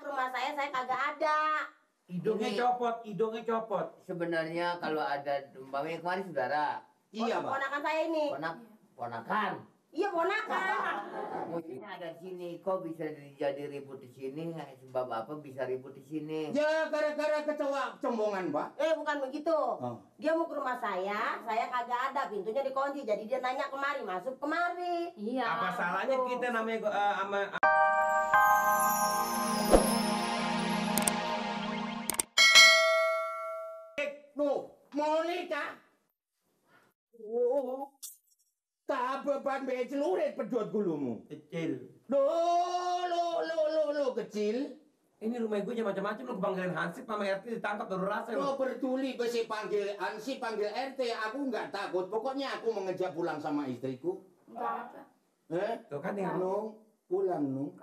ke rumah saya kagak ada. Hidungnya copot. Sebenarnya kalau ada umpamanya kemarin saudara. Iya, Pak. Ponakan saya ini. Ponakan. Iya, ponakan. Ini ada di sini, kok bisa jadi ribut di sini? Sebab apa bisa ribut di sini? Ya gara-gara kecoa cembongan, Pak. Bukan begitu. Dia mau ke rumah saya kagak ada, pintunya dikunci. Jadi dia nanya kemari, masuk kemari. Iya. Apa salahnya kita namanya sama Mau nikah? Tak beban be celurit pedot gulumu. kecil. Lo kecil. Ini rumah gue macam-macam, lu kepanggilin Hansip sama RT ditangkap baru rasa Lo peduli besi panggil Ansi, panggil RT, aku nggak takut. Pokoknya aku mengejak pulang sama istriku. Enggak. Tuh kan yang Nung, pulang nung.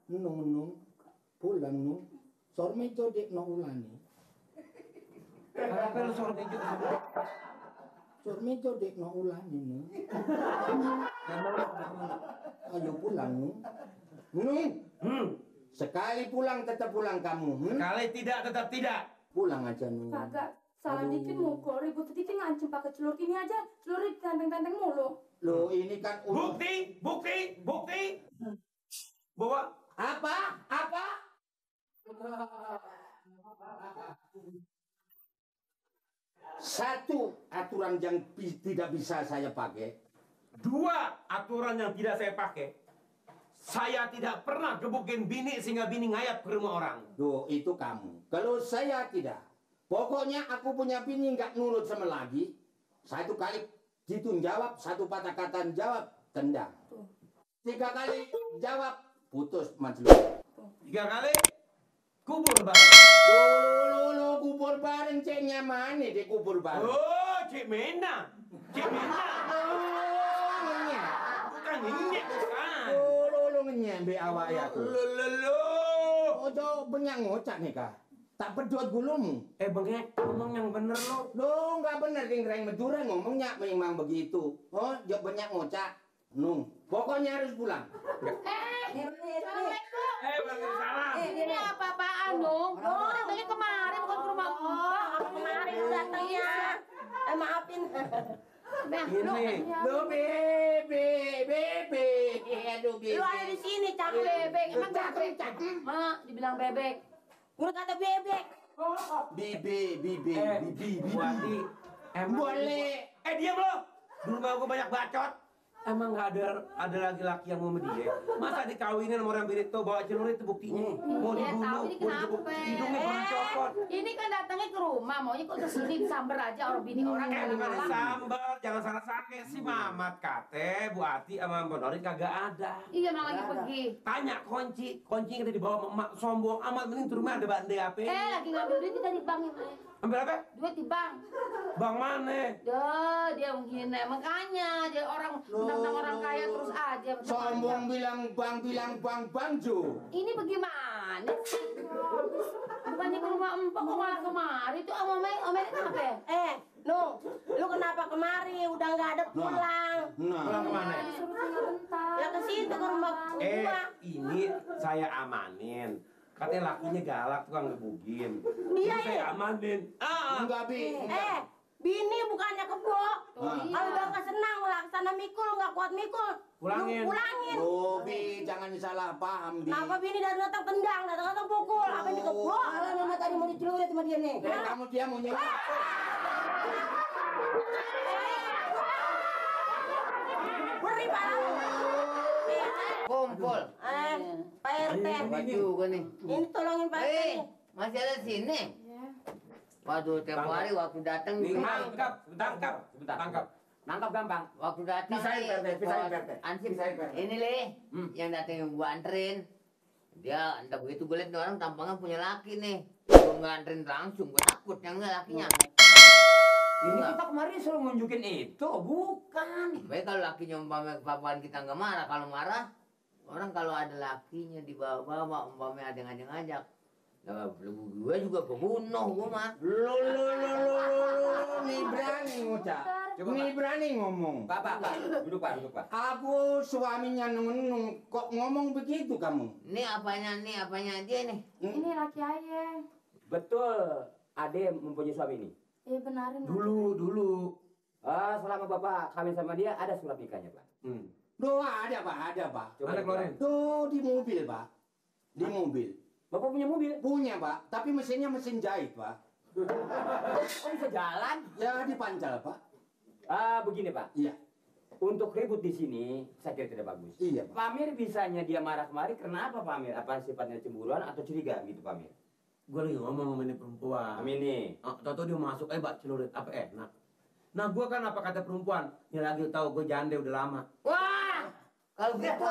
Nung, pulang nung. Sorme codek no ulani. apa lu suruh meja? Sorme codek no ulani nung. Ayo pulang nung. Nung. Sekali pulang tetap pulang kamu. Sekali tidak tetap tidak. Pulang aja nung. Kagak. Salah dikit mukul, ribut dikit ngancem pakai celur ini aja. Celur ditenteng-tenteng mulu. Loh ini kan Bukti. Bahwa apa? Satu aturan yang tidak bisa saya pakai. dua aturan yang tidak saya pakai. Saya tidak pernah gebukin bini sehingga bini ngayap ke rumah orang. Duh, itu kamu. Kalau saya tidak. Pokoknya aku punya bini nggak nurut sama lagi. Satu kali gitu jawab, satu patah kata jawab, tendang. 3 kali jawab, putus majluk. 3 kali kubur bareng. Lo kubur bareng ceknya mana di kubur bareng? Oh, Cik Mena. Bukan ngenyek, bukan. Lo ngenyembe awak ya aku. Lo. Ojo benyak ngocak nih kah? Tak pedot gulumu. Bengek, ngomong yang bener lo. Lo nggak bener keng Madura ngomongnya memang begitu. Oh, jawab banyak ngocak. Nung, pokoknya harus pulang. Salam. Ini apa-apaan dong? Datangnya kemarin bukan ke rumah gua. Kemarin datangnya. Maafin. Ini. Lo bebe. Aduh bebe. Lu ada di sini, Cak. Bebek, emang bebek. Mak, dibilang bebek. Gua kata bebek. Bibi. Buati. Boleh. Diam lo. Di rumah gue banyak bacot. Emang nggak ada laki-laki yang mau sama dia? Masa dikawinin sama orang Birito bawa celurit itu buktinya? Mau Ya dibunuh, tahu ini kenapa? hidungnya pernah copot. Ini kan datangnya ke rumah, maunya kok terselip samber aja orang bini orang kayak Bukan malam. sambar, jangan salah sangka si Mamat kate, Bu Ati sama Mbak Norit kagak ada. Iya, malah lagi pergi. Tanya kunci kita dibawa emak sombong amat, mending di rumah ada bande apa? Lagi ngambil duit kita di bank ini. Ambil apa? Duit di bank. Bang mana? Dia menghina, makanya dia orang tentang orang kaya terus aja. Sombong bilang bang Jo. Ini bagaimana sih? Bukannya ke rumah empok kok malah kemari tuh omelin kenapa ya? Nung, lu kenapa kemari? Udah nggak ada pulang. Pulang kemana? Disuruh tinggal bentar. Ya ke situ ke rumah gua. Ini saya amanin. Katanya lakinya galak tukang ngebugin. Dia Jadi saya amanin. Enggak bi. Bini bukannya kebo. Kalau udah nggak senang laksana mikul, nggak kuat mikul. Pulangin. Lu pulangin. Oh bi, jangan salah paham bi. Kenapa bini datang tendang, datang pukul? Apa yang dikebo? Kalau mama tadi mau dicelurit sama dia nih. Kamu dia mau nyewa. Beri pala. Kumpul. Pak RT. Apa juga nih? Ini tolongin Pak RT. Masih ada sini? Waduh, tempo hari waktu datang Tangkap. Nangkap gampang. Waktu datang Pisahin Perte. Ansip, Pisahin, Perte. ini Le, yang datang yang gua anterin. Dia entah begitu gue liat nih orang tampangnya punya laki nih. Gua nggak anterin langsung, gua takut yang nggak lakinya. Ini kita kemarin suruh nunjukin itu, bukan. Baik kalau lakinya umpamanya kepapaan kita nggak marah, kalau marah orang kalau ada lakinya di bawah umpamanya ada ngajak-ngajak. Nah, gue juga kebunuh gue mah. Lo nih berani ngucap. Coba, Ini Pak. berani ngomong. Pak, duduk Pak, duduk Pak. Aku suaminya nung kok ngomong begitu kamu? Ini apanya dia nih? Ini laki ayah. Betul, Ade mempunyai suami ini. Iya benarin. Dulu. Selama Bapak kawin sama dia ada surat nikahnya Pak. Duh, ada Pak. Coba Mana keluarin? Tuh di mobil Pak. Di mobil. Bapak punya mobil? Punya Pak, tapi mesinnya mesin jahit Pak. Oh bisa jalan? Ya dipancal Pak. Begini Pak. Iya. Untuk ribut di sini saya kira tidak bagus. Iya Pak. Pak Amir bisanya dia marah kemari karena apa Pak Amir? Apa sifatnya cemburuan atau curiga gitu Pak Amir? Gue lagi ngomong sama ini perempuan. Amin nih. Tau dia masuk, bak celurit apa enak. Nah gue kan apa kata perempuan, yang lagi tahu gue jande udah lama. Wah, kalau gitu.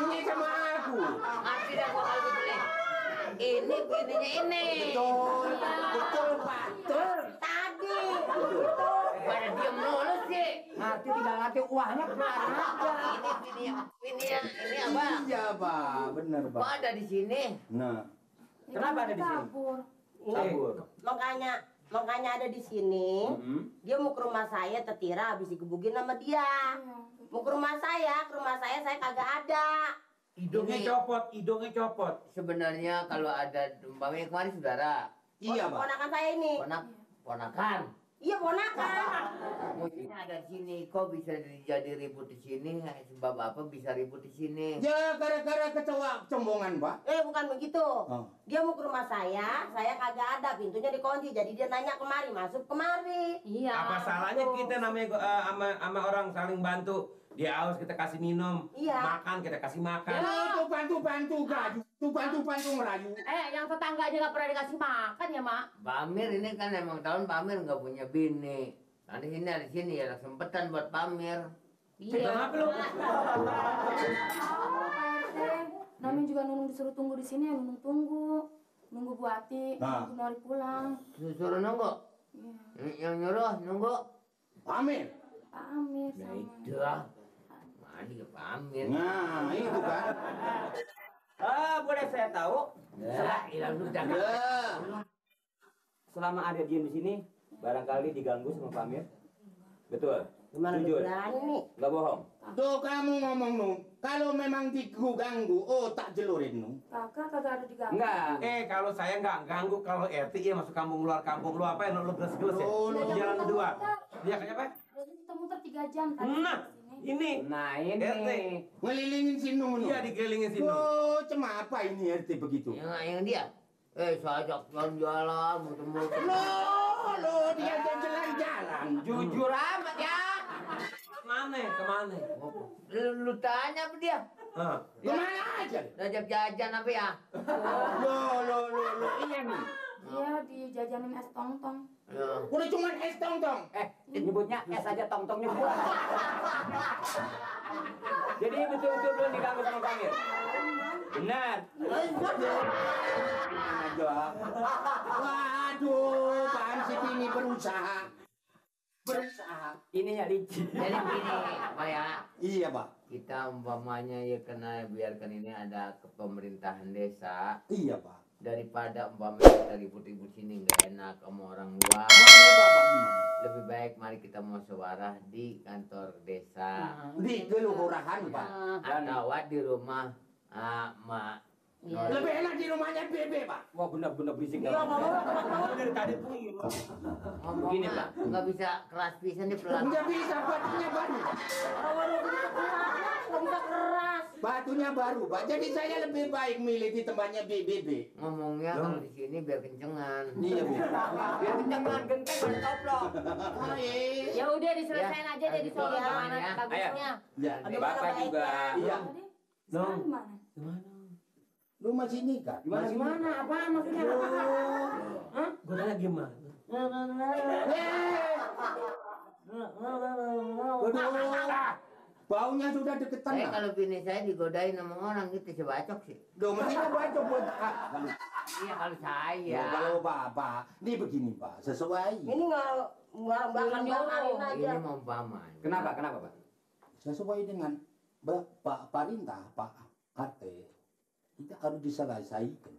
Ini sama aku. Ngerti dah gua kalau gitu nih. Ini bininya ini. Betul Pak. Betul. Tadi. Pada diem dulu sih. Ngerti tidak ngerti uangnya kemana aja. Ini apa? Iya Pak, benar Kok Pak. ada di sini? Nah, Kenapa ada di sini? Kabur. Sabur. Makanya ada di sini. Dia mau ke rumah saya, tetira habis digebukin sama dia. Mau ke rumah saya kagak ada. Hidungnya copot. Sebenarnya kalau ada umpamanya kemarin saudara, iya Pak. Ponakan saya ini. ponakan. Iya ponakan. Mestinya ada di sini. Kok bisa jadi ribut di sini? Sebab apa bisa ribut di sini? Ya gara-gara kecoa cembongan Pak. Bukan begitu. Oh. Dia mau ke rumah saya kagak ada, pintunya dikunci. Jadi dia nanya kemari, masuk kemari. Iya. Apa salahnya kita namanya sama orang saling bantu. Dia haus kita kasih minum, Iya. makan kita kasih makan. Itu bantu ngerayu. Itu bantu ngerayu. Yang tetangga aja nggak pernah dikasih makan ya, Mak. Pak Amir ini kan emang tahun Pak Amir nggak punya bini. Nah di sini ya ada kesempatan buat Pak Amir. Kenapa lu? Pak RT, namanya juga Nunung disuruh tunggu di sini ya Nunung tunggu. Nunggu Bu Ati, Nah. nunggu Nori pulang. Suruh nunggu. Iya. Yang nyuruh nunggu. Amir. Pak Amir Nah sama. itu lah. Mana ya Pak Amir? Nah, itu kan. Boleh saya tahu? Ya, hilang sudah. Ya. Selama ada diem di sini, barangkali diganggu sama Pak Amir. Betul. Gimana Jujur. berani nih? Nggak bohong. Tuh kamu ngomong Nung, kalau memang diganggu, tak jelurin Nung. Kakak kagak ada diganggu. Enggak. Kalau saya nggak ganggu, kalau RT ya masuk kampung luar kampung lu apa yang lu geles-geles ya? Lu, Di jalan kedua. Dia kayak apa? Kita muter 3 jam tadi Nah, kesini. ini. Nah ini. RT. Ngelilingin si Nung. Iya dikelilingin sini. Oh, cuma apa ini RT begitu? Yang dia. Saya ajak jalan-jalan, muter-muter. Loh, dia jalan-jalan. Jujur amat ya. Kemana? Lu tanya apa dia? Hah. Kemana aja? Ajak jajan apa ya? Loh, iya nih. Iya dijajanin es tong-tong. Ya. Udah cuma es tong-tong. Nyebutnya es aja tong-tongnya buat. Jadi betul-betul belum diganggu sama Pak Amir. Benar. Waduh, Pak Ansip ini berusaha. Ininya licin. Jadi begini, Pak ya. Iya, Pak. Kita umpamanya ya kena biarkan ini ada kepemerintahan desa. Iya, Pak. Daripada umpamanya kita ribut-ribut sini nggak enak sama orang luar. Maunya Bapak gimana? Lebih baik mari kita musyawarah di kantor desa. Di kelurahan, Pak. Atau di rumah Mak. Lebih enak di rumahnya Bebe, Pak. Wah benar-benar berisik. Iya, ngomong. Dari tadi pun Ngomong Begini, Mak, Pak. nggak bisa keras pisan nih pelan. Nggak bisa, batunya baru. Orang begitu keras, nggak bisa keras. Batunya baru, Pak. Jadi saya lebih baik milih di tempatnya BBB. Ngomongnya kalau di sini biar kencengan. Iya, Bu. Biar kencengan genteng pada toplok. Ya udah diselesain aja deh di gitu sono ya. gimana Ya. bagusnya. Ya. Bapak juga. Iya. Tadi Dong. sekarang di mana? Lu masih nikah? Gimana? Apa maksudnya? Hah? Gue tanya gimana? Waduh. Baunya sudah deketan. Saya Pak. kalau bini saya digodain sama orang gitu saya bacok sih. Duh, mestinya bacok buat Iya kalau saya. Ya, kalau Bapak, ini begini Pak, sesuai. Ini nggak belakang-belakangin aja. Ini mau paman. Kenapa Pak? Sesuai dengan Pak perintah Pak RT, kita harus diselesaikan.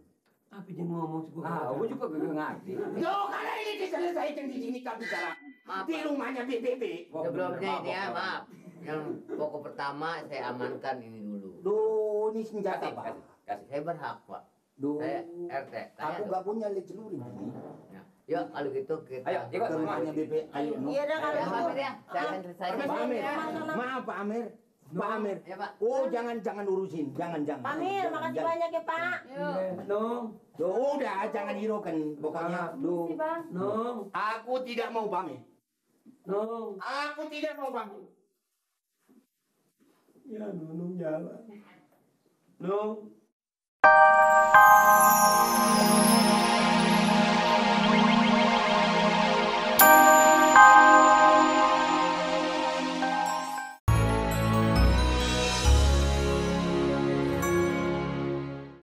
Apa dia ngomong sih Aku juga gak ngerti. Yo, karena ini diselesaikan di sini kau bicara. Di rumahnya BBB. Sebelumnya ini ya, maaf. Yang pokok pertama saya amankan ini dulu. Duh, ini senjata Pak. Saya berhak, Pak. Duh, Saya RT. aku gak punya lek celurit. Ya. Yuk, kalau gitu kita Ayo, ikut Ke rumahnya BBB. Ayo, no. Iya dah kalau Ya, gitu. Pak Amir ya. Saya akan selesaikan. Pak Amir, maaf Pak Amir. Pak Amir. Ya, Pak. Oh, jangan urusin, jangan. Pak Amir, makasih banyak ya Pak. Nong, Duh, udah, jangan hiraukan. Pokoknya, duh. Sih bang. Nong, Aku tidak mau pamit. Nong. Aku tidak mau pamit. Ya, Nung jalan. Nung.